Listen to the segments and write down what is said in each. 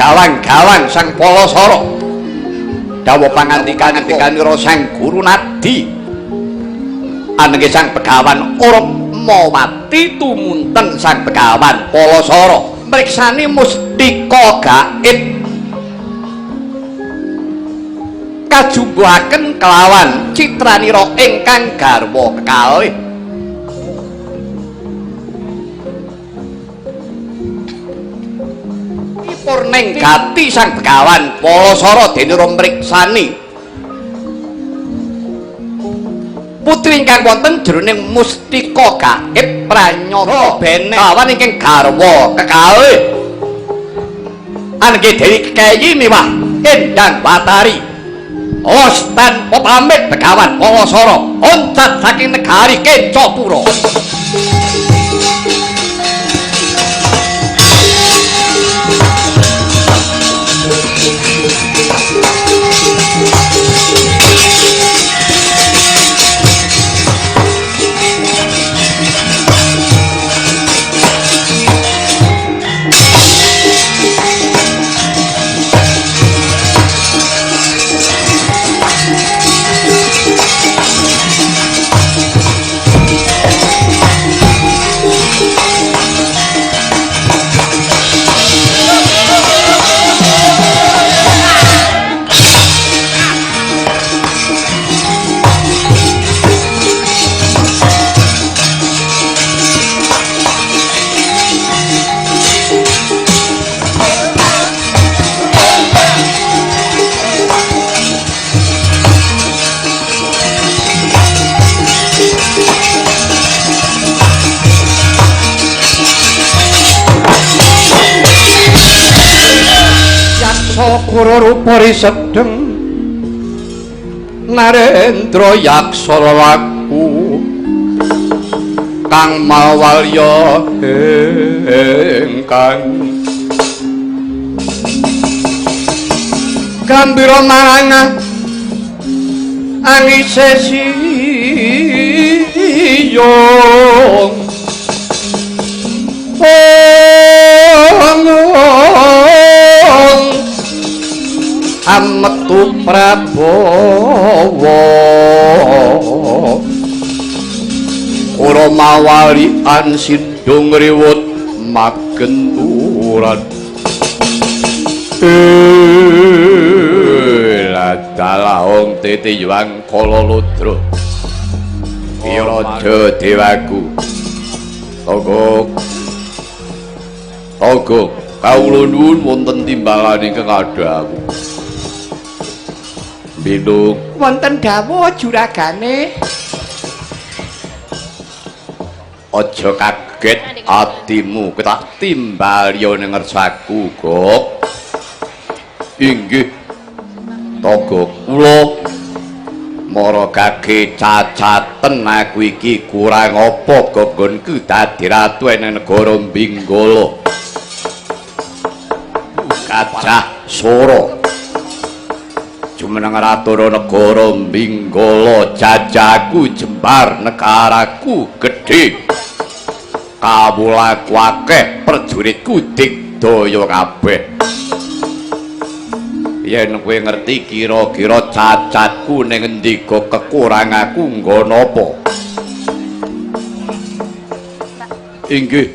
Gawang-gawang Sang Palasara. Dawuh pangandikanira Sang Guru Nadi. Anengge Sang Begawan Urmawati tumunten Sang Begawan Palasara mriksani mustika gaib kajumbuhaken kelawan citranira ingkang garwa kekalih. Purning gati Sang Begawan Palasara denira mriksani putri ingkang wonten jroning mustika gaib pranyata bene kawan ingkang garwa kekalih. Anengge Dewi Kekeyi miwah Endang Batari los tanpa pamit Begawan Palasara oncat saking negari Kencapura. Kura rupa risedeng Narendra yaksa lelaku kang mawalya ingkang gambira marang angise siyung ametu Prabawa ora mawalian sindung riwut magenturan. Ladalah titi yuang kala ludra Raja Dewaku. Togok Togok kawula nuwun wonten timbalan ingkang adhawu. Binung wonten dawuh juragane. Aja kaget atimu tak timbal ning ngersaku, Gok. Inggih. Togok kula mara gage cacaten aku iki kurang apa nggonku dadi ratu ing negara Binggala. Gajah Sora. Jumeneng ratu negara Binggala, jajaku jembar, negaraku gedhe. Kawulaku akeh, prajuritku digdaya kabeh. Yen kowe ngerti kira-kira cacatku ning endi kok kekuranganku nggon apa? Inggih.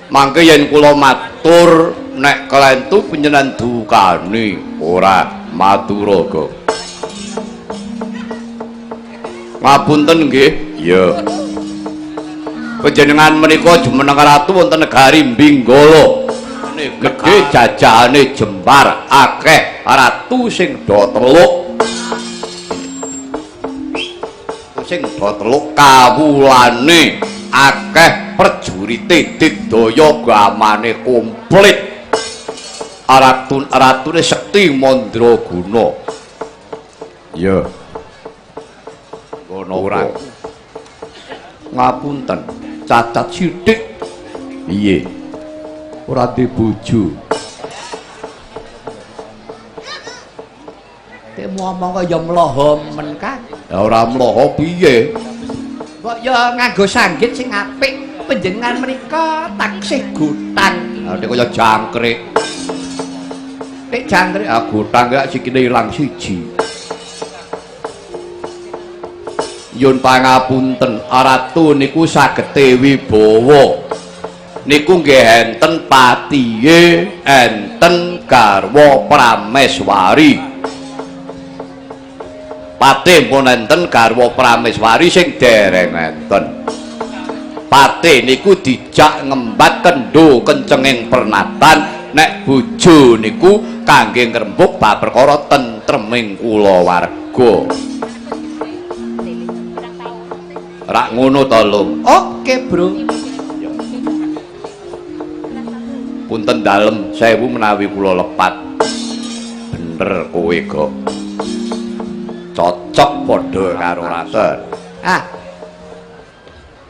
Mangke yen kula matur nek kelentu panjenengan dukani ora matura kok. Ngapunten nggih. Iya. Panjenengan menika jumeneng ratu wonten negari Binggala. Gedhe jajahane jembar akeh ratu sing do teluk. Sing do teluk kawulane akeh prajurite digdaya gamane komplit. Ratune sekti mandraguna. Iya. Ngono ora. Ngapunten, cacat sithik. Piye? Ora duwe bojo. Temu omong kaya mloho men, Kang. Ya ora mloho piye? Mbok ya nganggo sanggit sing apik. Panjenengan menika taksih gutang. Nek kaya jangkrik. Nek jangkrik aku gotang sikile ilang siji. Nyun pangapunten, ratu niku sagete wibawa. Niku nggih enten patihe, enten garwa prameswari. Patih pun enten garwa prameswari sing dereng enten. Patih niku dijak ngembat kendho kencenging pernatan, nek bojo niku kangge ngrembug bab perkara tentreming kulawarga. Rak ngono to, Lung? Oke, Bro. Punten dalem sewu menawi kula lepat. Bener kowe, Gok. Cocok padha karo raten. Ah.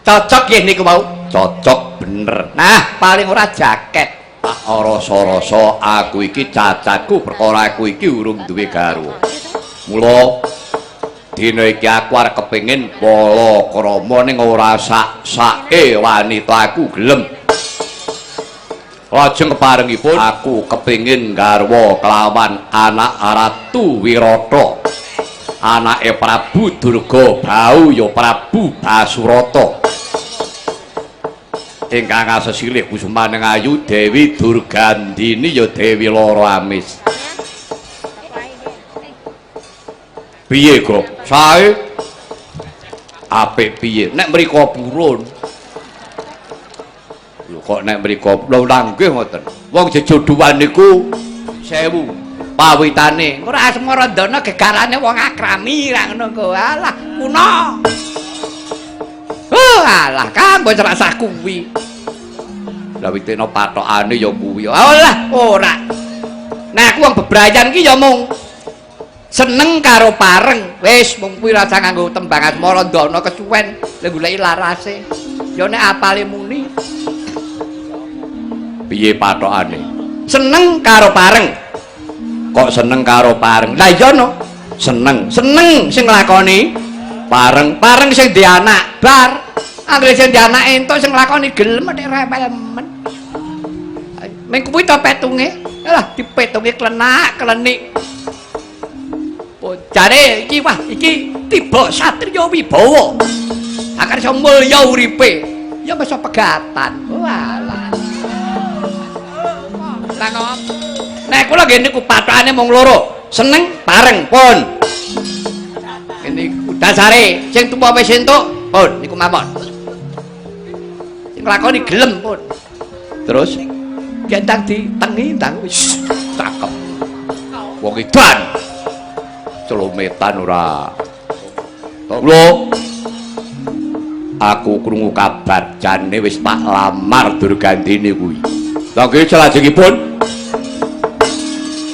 Cocok nggih niku wau. Cocok bener. Nah, paling ora jaket. Tak rasa-rasa aku iki cacatku perkara aku iki urung duwe garwa. Mula dina iki aku arep kepengin palakrama ning ora sak-sake wanita aku gelem. Lajeng keparengipun aku kepengin garwa kelawan anak Ratu Wirata. Anake Prabu Durga Bau ya Prabu Basurata. Ingkang asesilih kusumaning ayu Dewi Durgandini ya Dewi Loro Amis. Piye, Gok? Sae apik piye? Nek mriko purun. Lho kok nek mriko lho nggih ngoten. Wong jejodohan niku sewu pawitane. Ora asmarandana gegarane wong akrami ra ngono kok. Alah, kuno. Oh, alah, Kang mbok rasah kuwi. Lah witena patokane ya kuwi. Alah, ora. Nah, aku wong bebrayan ki ya mung seneng karo pareng. Wis mung kuwi rasa nganggo tembang asmarandana kesuwen lha goleki larase. Ya nek apale muni. Piye patokane? Seneng karo pareng. Kok seneng karo pareng? Lah iya no. Seneng. Seneng sing nglakoni pareng, pareng sing di anak bar. Anggere sing di anak entuk sing nglakoni gelem nek rewel men. Ming kuwi to petunge. Lah dipetunge klenak klenik. Jare iki wah iki tiba satriya wibawa. Akan iso mulya uripe. Ya masa pegatan. Walah. Lah ngopo? Nek kula nggih niku pathokane mung loro. Seneng pareng pun. Niku dasare sing tuwa wis entuk pun niku mawon. Sing nglakoni gelem pun. Terus gendang ditengi ndang wis cakep. Wong edan. Celometan ora. Lho. Aku krungu kabar jane wis tak lamar Durgandini kuwi. Lha nggih salajengipun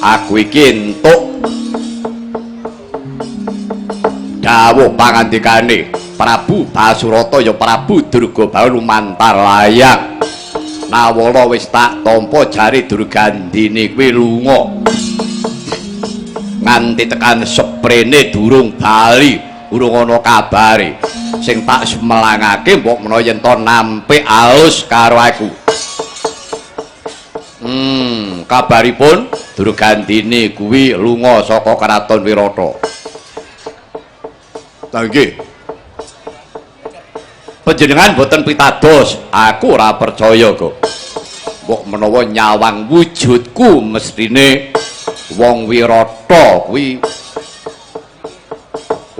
aku iki entuk dawuh pangandikane Prabu Basurata ya Prabu Durga Bau lumantar layang. Nawala wis tak tampa jare Durgandini kuwi lunga. Nganti tekan seprene durung bali, urung ana kabare. Sing tak semelangake mbok menawa yen to nampik alus karo aku. Kabaripun Durgandini kuwi lunga saka Kraton Wirata. Lah nggih. Panjenengan boten pitados, aku ora percaya kok. Mbok menawa nyawang wujudku mestine wong Wirata kuwi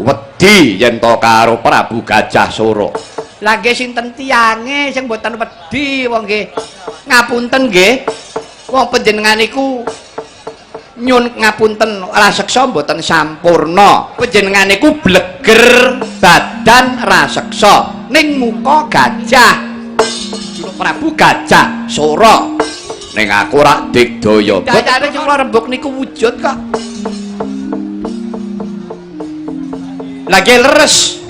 wedi yen to karo Prabu Gajah Sora. Lah nggih sinten tiyange sing mboten wedi wong nggih. Ngapunten nggih. Wong panjenengan niku nyun ngapunten raseksa mboten sampurna. Panjenengan niku bleger badan raseksa ning muka gajah. Juru Prabu Gajah Sora. Ning aku rak digdaya. Dadane sing kula rembug niku wujud kok. Lah nggih leres.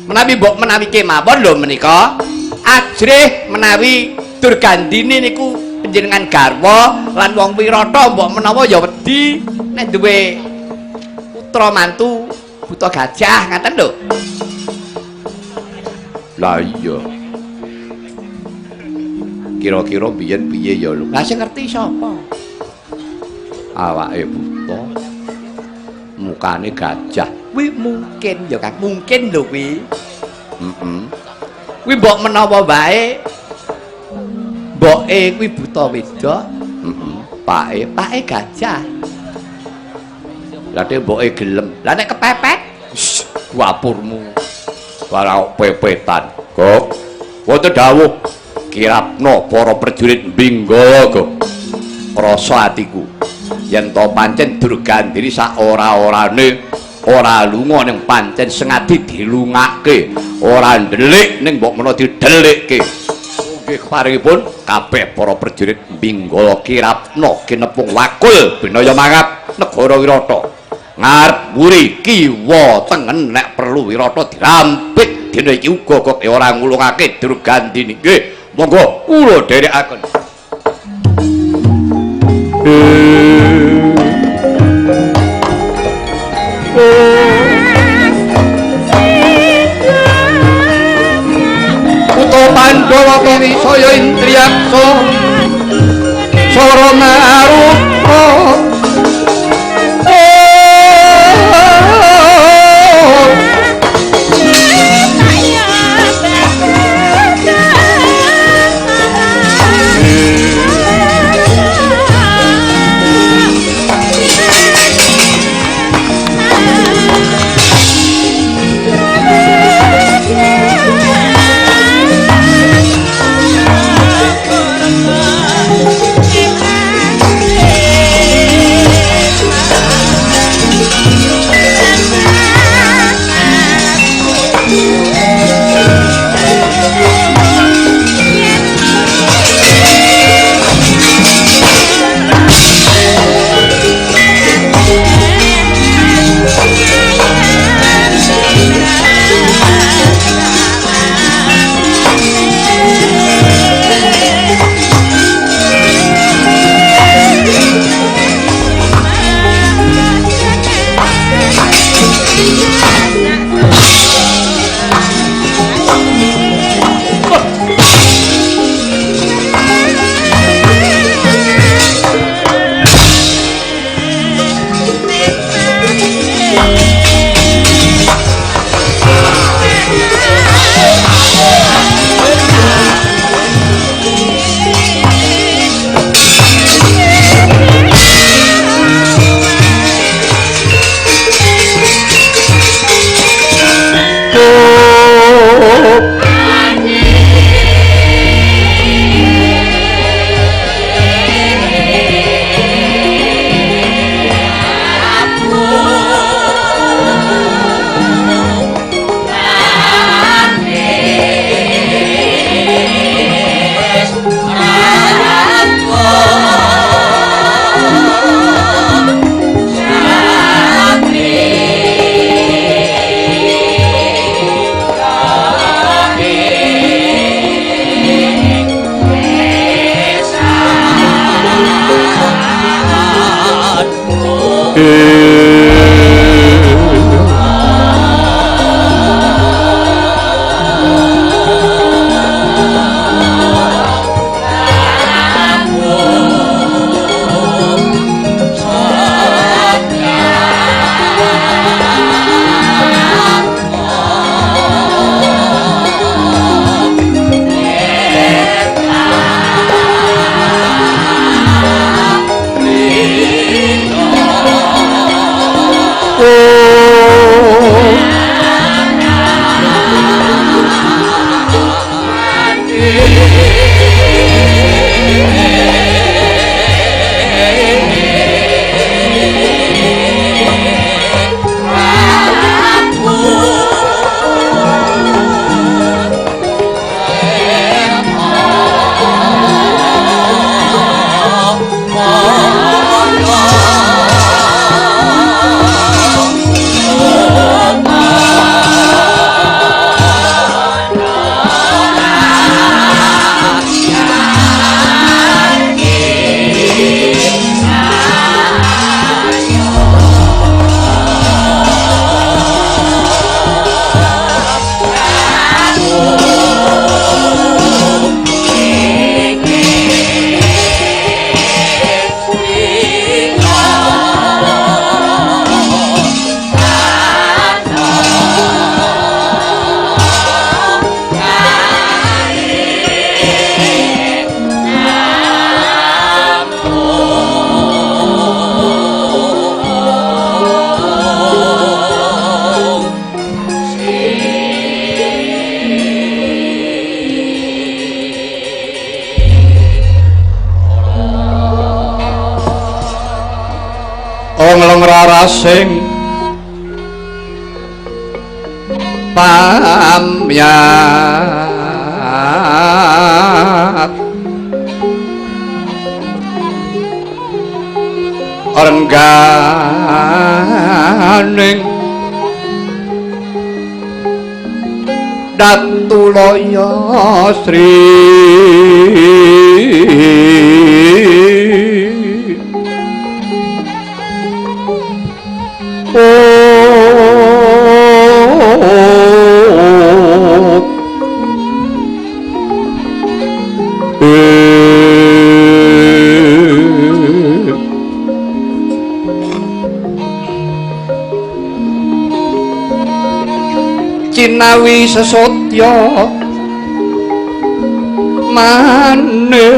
Menawi mbok menawi kemawon lho menika ajrih menawi Durgandini niku panjenengan garwa lan wong Wirata mbok menawa ya wedi nek duwe putra mantu buta gajah ngaten lho. Lah iya. Kira-kira biyen piye ya lho? Lah sing ngerti sapa? Awake buta. Mukane gajah. Kuwi mungkin ya Kang, mungkin lho kuwi. Heeh. Kuwi mbok menawa wae mboke kuwi buta wedok, heeh. Pake, pake gajah. Lah nek mboke gelem, lah nek kepepet, dapurmu. Ora pepetan. Gok. Wonten dawuh kirapna para prajurit Binggala, Gok. Rasa atiku yen to pancen Durgandini sak ora-orane ora lunga ning pancen sengadi dilungake, ora ndelik ning mbok menawa didelikke. Nggih paringipun kabeh para prajurit Binggala kirapna kinepung wakul binaya mangap negara Wirata. Ngarep mburi kiwa tengen nek perlu Wirata dirampit dina iki uga kok ora ngulungake Durgandini. Nggih, monggo kula dherekaken. Kutha Pandhawa kene saya intriyaksa sora maruta. Ronglong rarasing pamyat rengganing Datulaya Sri Cinawi sesotya mane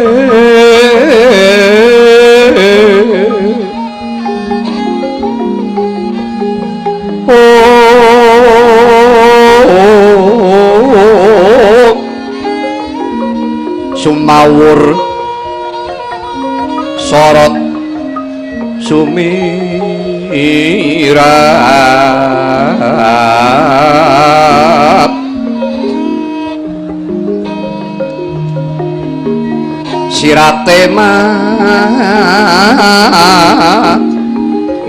sumawur sorot sumirap sirate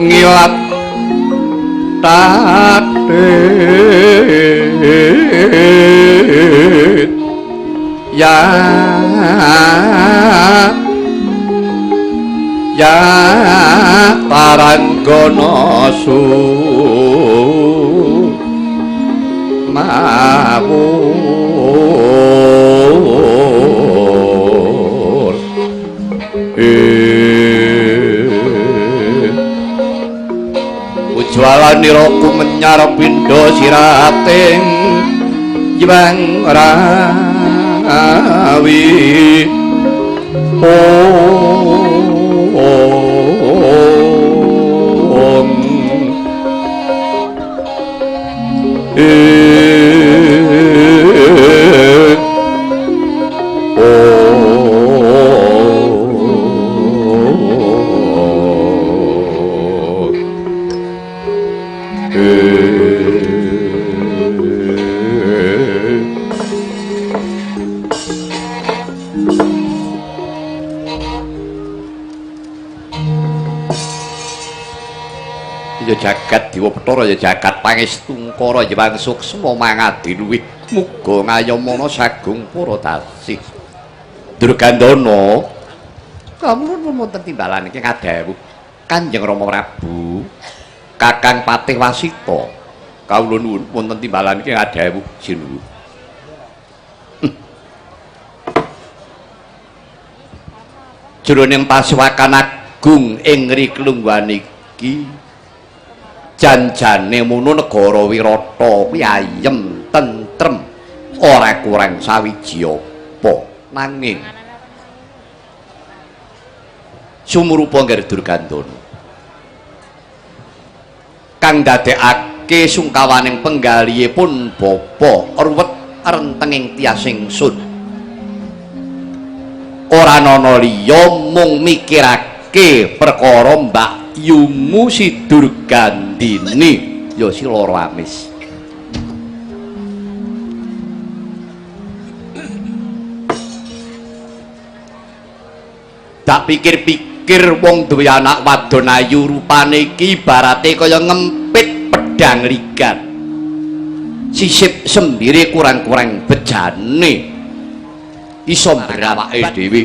ngilat tatit ya ya paranggana su mawur ujwalaniraku menyar pindha sirating Jwang Rawi. Om Ya jagat Dewa Bathara ya jagat pangestungkara ya wang suksma mangadi luwih muga ngayomana sagung para dasih. Durgandana kawula wonten timbalan iki ngadhawuh Kanjeng Rama Prabu Kakang Patih Wasita kawula nuwun wonten timbalan iki ngadhawuh sinuwun. Jroning pasuwakan agung ing Riklungguhan iki janjane mono negara Wirata kuwi ayem tentrem ora kurang sawiji apa nanging sumurupa ngger Durgandana kang dadekake sungkawaning penggalihipun bapa ruwet rentenging tias ingsun ora ana liya mung mikirake perkara Mbak Yumu si Durgandini ya si loro amis. Tak pikir-pikir wong duwe anak wadon ayu rupane iki ibarate kaya ngempit pedang ligan sisip sembire kurang-kurang bejane iso mbrawake dhewe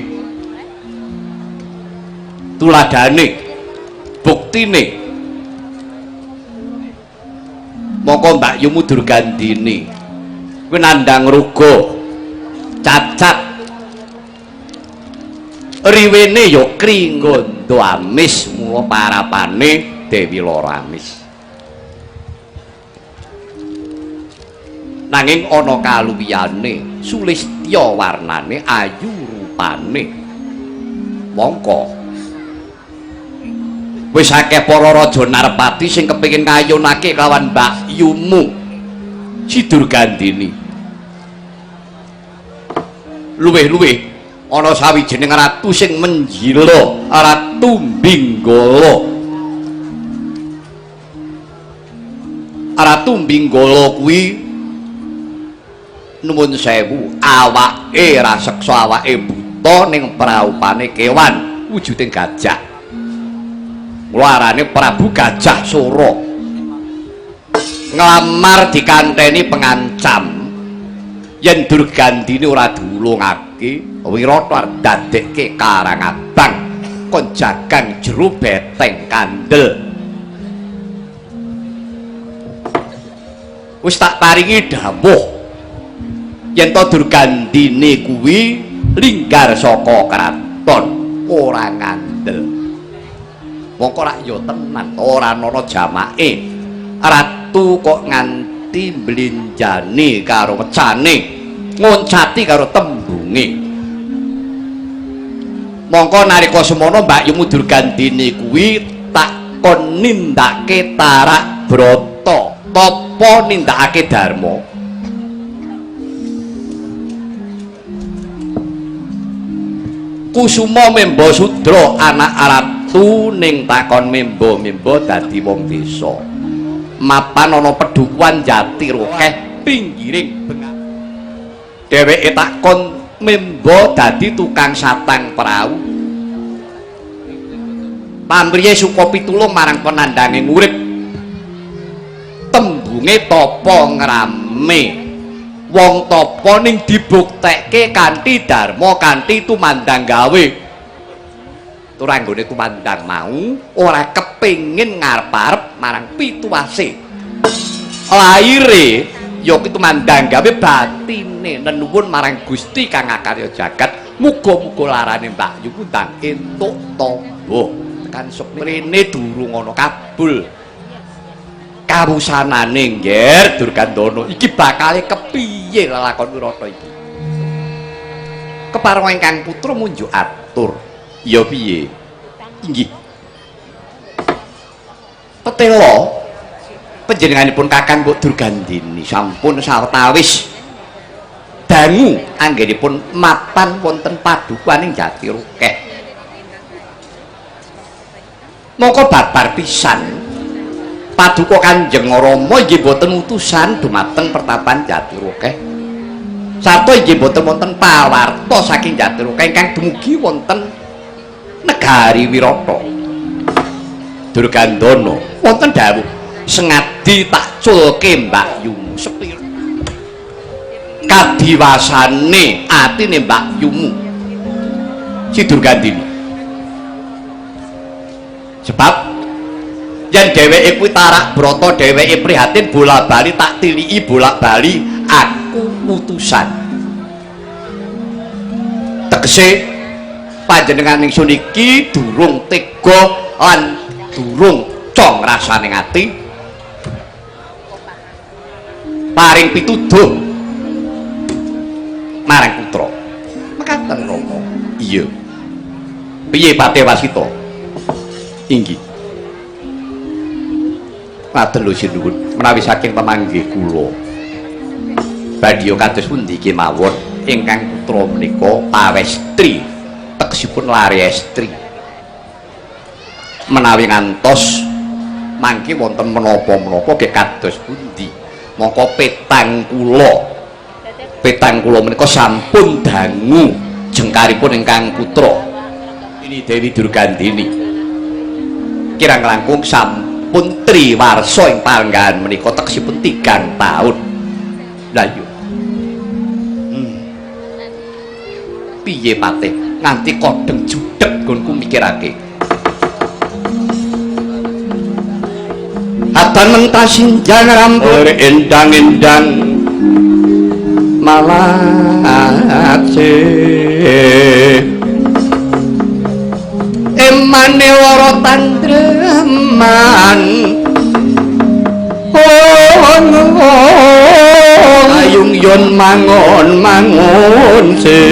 tuladane buktine mongko Mbak Yumu Durgandini kuwi nandhang ruga cacat riwene ya kringgondo amis mula parapane Dewi Loro Amis nanging ana kaluwihane sulistya warnane ayu rupane mongko wis akeh para raja narpati sing kepengin ngayunake kelawan Mbak Yumu si Durgandini luwih-luwih ana sawijining ratu sing menjila Ratu Binggala Ratu Binggala kuwi nuwun sewu, awake raseksa, awake buta ning praupane kewan wujuding gajah. Mula arane Prabu Gajah Sura. Nglamar dikanteni pengancam yen Durgandini ora diulungake, Wirata arep dadekke Karang Abang kon jagang jero beteng kandel. Wis tak paringi dawuh yen to Durgandini kuwi linggar saka kraton ora ngandel. Mongko rak ya tenan ora ana jamake. Ratu kok nganti mblenjane karo wecane, ngoncati karo tembunge. Mongko nalika semono Mbak Yumu Durgandini kuwi tak kon nindakake tarak brata, tapa nindakake dharma. Kusuma memba sudra anak ratu ning takon memba-memba dadi wong desa. Mapan ana pedukuhan Jatirokeh pinggiring bengan. Dheweke takon memba dadi tukang satang prau. Pamriye suka pitulung marang penandange urip. Tembunge tapa ngrame. Wong tapa ning dibuktekke kanthi dharma, kanthi tumandang gawe. Turanggone tumandang mau ora kepengin ngarep-arep marang pituwase. Laire ya kuwi tumandang gawe, batine nenuwun marang Gusti kang akarya jagat. Muga-muga larane Mbak Yu ndang entuk tamba. Tekan seprene durung ana kabul. Kawusanane Ngger Durgandana iki bakale kepiye lelakon Wirata iki? Kepareng ingkang putra munjuk atur. Ya piye? Inggih. Petela panjenenganipun Kakang Mbok Durgandini sampun sawetawis dangu anggenipun mapan wonten padukuhan ing Jatirokeh. Mongko babar pisan paduka Kanjeng Rama inggih boten utusan dumateng pertapan Jatirokeh. Sarta inggih boten wonten pawarta saking Jatirokeh ingkang dumugi wonten negari Wirata. Durgandana wonten dawuh sengadi tak culke Mbak Yumu sepira kadiwasane atine Mbak Yumu si Durgandini. Sebab yen dheweke kuwi tarak brata, dheweke prihatin bola-bali tak tiliki bolak-bali aku utusan. Tegese panjenengan ingsun iki durung tega lan durung cong rasane ati paring pituduh marang putra. Mekaten Rama. Iya. Piye Patih Wasita? Inggih. Matur lho sinuwun menawi saking pemanggih kula. Badya kados pundi kemawon ingkang putra menika pawestri, tegesipun lare estri. Menawi ngantos mangke wonten menapa-menapa nggih kados pundi? Mongko petang kula menika sampun dangu jengkaripun ingkang putra. Ini Dewi Durgandini. Kirang langkung sampun triwarsa ing panggahan menika tegesipun 3 taun. Lah iya. Piye Patih nganti kodheng judheg nggonku mikirake. Atan mentas sinjang rambut endang-endang malatse emane lara tandreman ayung yon mangon mangun se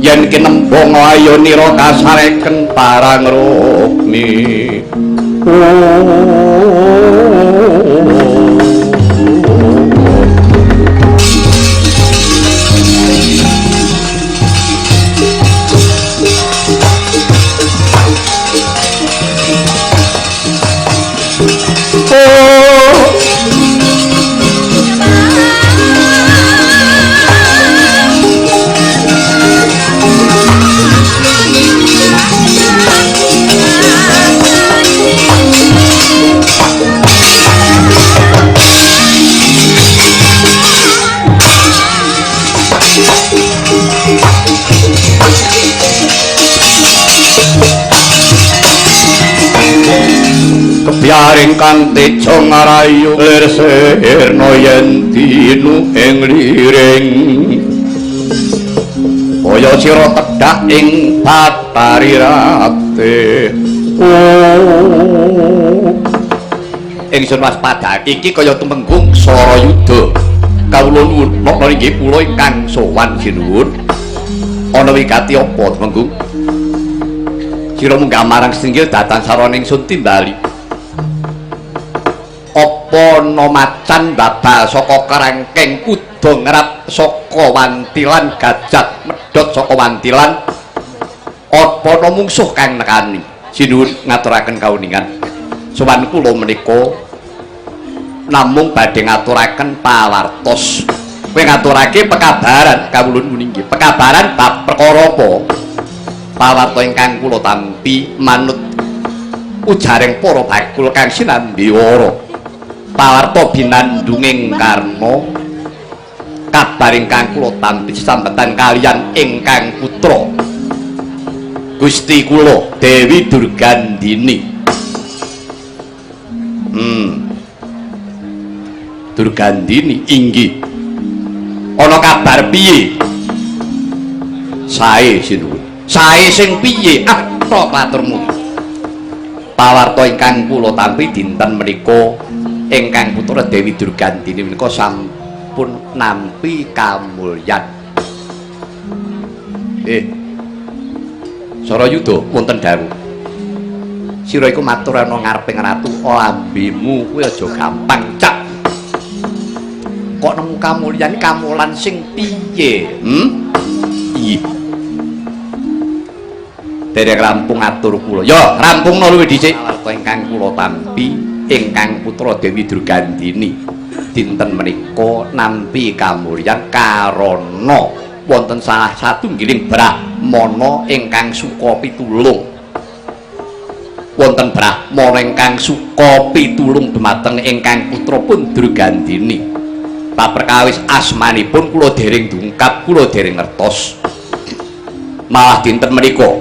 yen kinembong ayo nira kasareken parang rukmi. Kebyar ingkang teja ngarayu lir sirna yen dinu ing liring kaya sira tedhak ing Bathari Ratih. Oh, ingsun waspada iki kaya tumenggung Sarayuda. Kawula nuwun nokna inggih kula ingkang sowan sinuwun. Ana wigati apa tumenggung? Sira munggah marang singgil datan sarana ingsun timbali. Apa ana macan babal saka kerangkeng kuda ngrap saka wantilan gajah medhot saka wantilan? Apa ana mungsuh kang nekani? Sinuwun ngaturaken kauningan. Sowan kula menika namung badhe ngaturaken pawartos. Kowe ngaturake pekabaran kawula nuwun inggih. Pekabaran bab perkara apa? Pawarta ingkang kula tampi manut ujaring para bakul kang sinambiwara. Pawarta binandunging karna kabar ingkang kula tampi sesambetan kaliyan ingkang putra Gusti kula Dewi Durgandini. Durgandini inggih. Ana kabar piye? Sae sinuwun. Sae sing piye? Ah, tok aturmu. Pawarta ingkang kula tampi dinten menika ingkang putra Dewi Durgandini menika sampun nampi kamulyan. Sarayuda wonten dawuh. Sira iku matur ana ngareping ratu, lambemu kuwi aja gampang cak. Kok nemu kamulyan kamulan sing piye? Iya. Dereng rampung atur kula. Ya, rampungno luwih dhisik. Pawarta ingkang kula tampi ingkang putra Dewi Durgandini dinten menika nampi kamulyan karana wonten salah satunggiling brahmana ingkang suka pitulung. Wonten brahmana ingkang suka pitulung dumateng ingkang putra pun Durgandini. Paperkawis asmanipun kula dereng dungkap, kula dereng ngertos. Malah dinten menika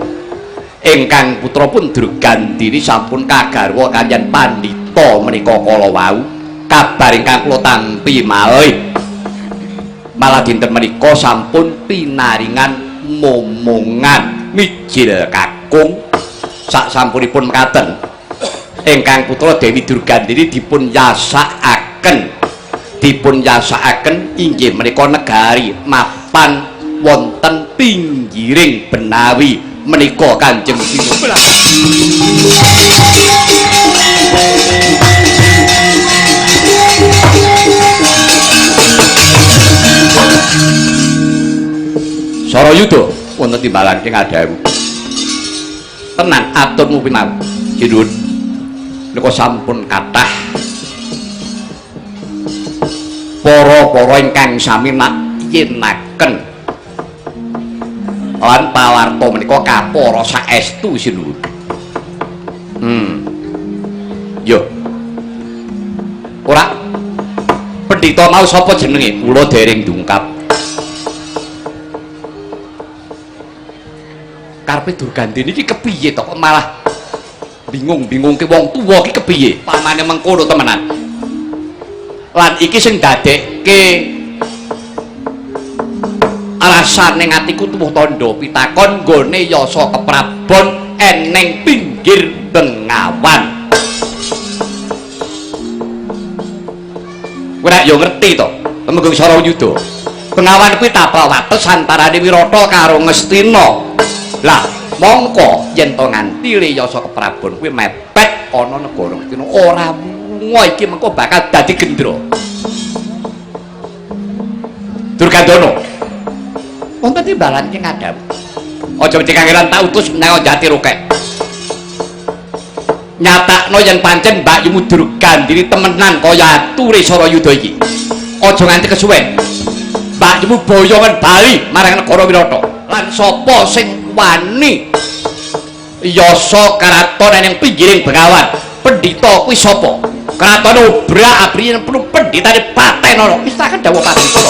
ingkang putra pun Durgandini sampun kagarwa kaliyan pandhita menika kala wau. Kabar ingkang kula tampi malih malah dinten menika sampun pinaringan momongan mijil kakung. Sak sampunipun mekaten ingkang putra Dewi Durgandini dipun yasakaken, dipun yasakaken inggih menika negari mapan wonten pinggiring Benawi menika Kanjeng Sinuwun. Sarayuda wonten timbalan ing adhawuh. Tenan aturmu pinawuh. Sinuwun menika sampun kathah para-para ingkang sami nakyenaken lan pawarta menika kapara saestu sinuwun. Yo. Ora pendhita mau sapa jenenge? Kula dereng dungkap. Karepe Durgandini iki kepiye to kok malah bingung-bingungke wong tuwa iki kepiye? Pamane mengkono temenan. Lan iki sing dadekke rasane atiku tuwuh tandha pitakon nggone yasa keprabon eneng pinggir Bengawan. Kowe rak yo ngerti to, Temenggung Sarayuda. Bengawan kuwi tapel wates antarane Wirata karo Ngastina. Lah, mongko yen to nganti le yasa keprabon kuwi mepet ana negara Ngastina, ora mungo iki mengko bakal dadi gendra. Durgandana wonten timbalan ing ngadhap. Aja mesti kangelan tak utus menyang Jatirokeh. Nyatakno yen pancen Mbakyumu Durgandini temenan kaya ature Sarayuda iki. Aja nganti kesuwen. Mbakyumu boyongan bali marang negara Wirata. Lan sapa sing wani yasa karaton ning pinggiring Bengawan? Pendhita kuwi sapa? Kratone obrak-abri yen perlu pendhitane patenono. Wis tak dawuh patenono.